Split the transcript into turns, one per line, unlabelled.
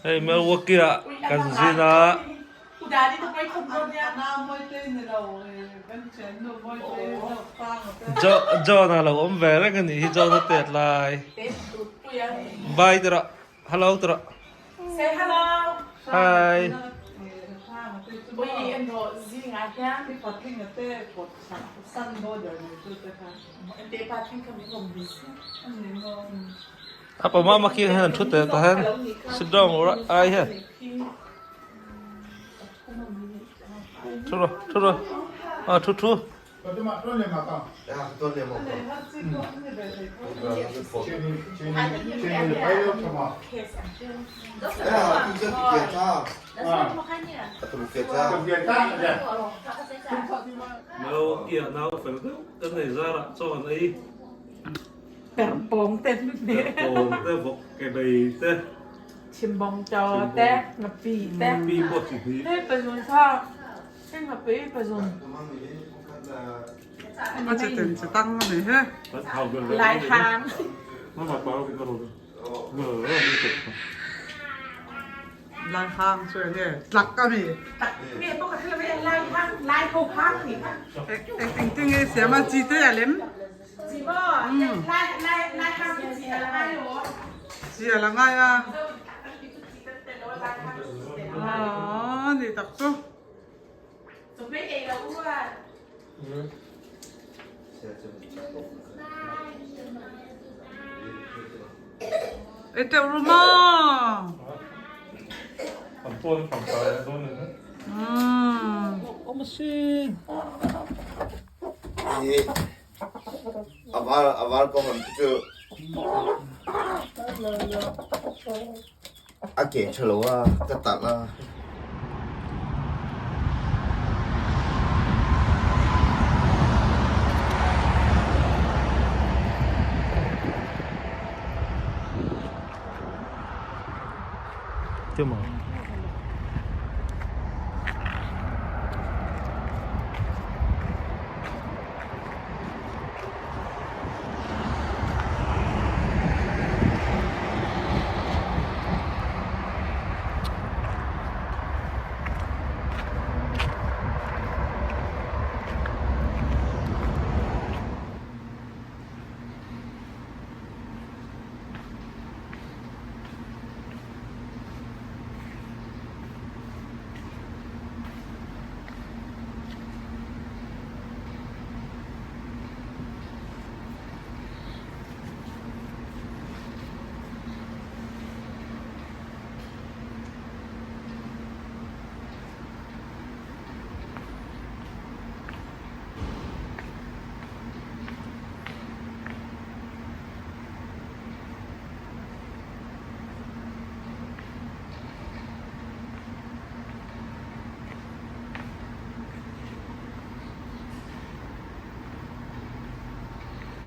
Hei Milwaukee ah kan zin a. John a lo awm ve reng a nih hi John a tet lai. Bye ti rawh. Hello ti rawh. Hi. A pawma ma khi hian an thu tel tah hian sit down rawh ai hian thu rawh thu rawh a thu thu. Nau nau fel deuh kan nei zarah chaw an ei.
Perhpawng te
Perhpawng te vawk ke bei te
Chimbawng chaw te ngapi te
Ngapi pawh chi hnih
Hei pazun kha hei ngapi pazun
A chi tin chi tang a ni he.
Lai hang.
Lai hang chu enge tlak a mi.
Tlak nge pawh ka hre lo e lai hang lai ho hang ni kha.
Engtin nge siam a chi te a lem. Chi a la ngai a. Aww ni tak chu. Ei teuh ru maw.
A var kong an chu a ke tha lo a ka talh a.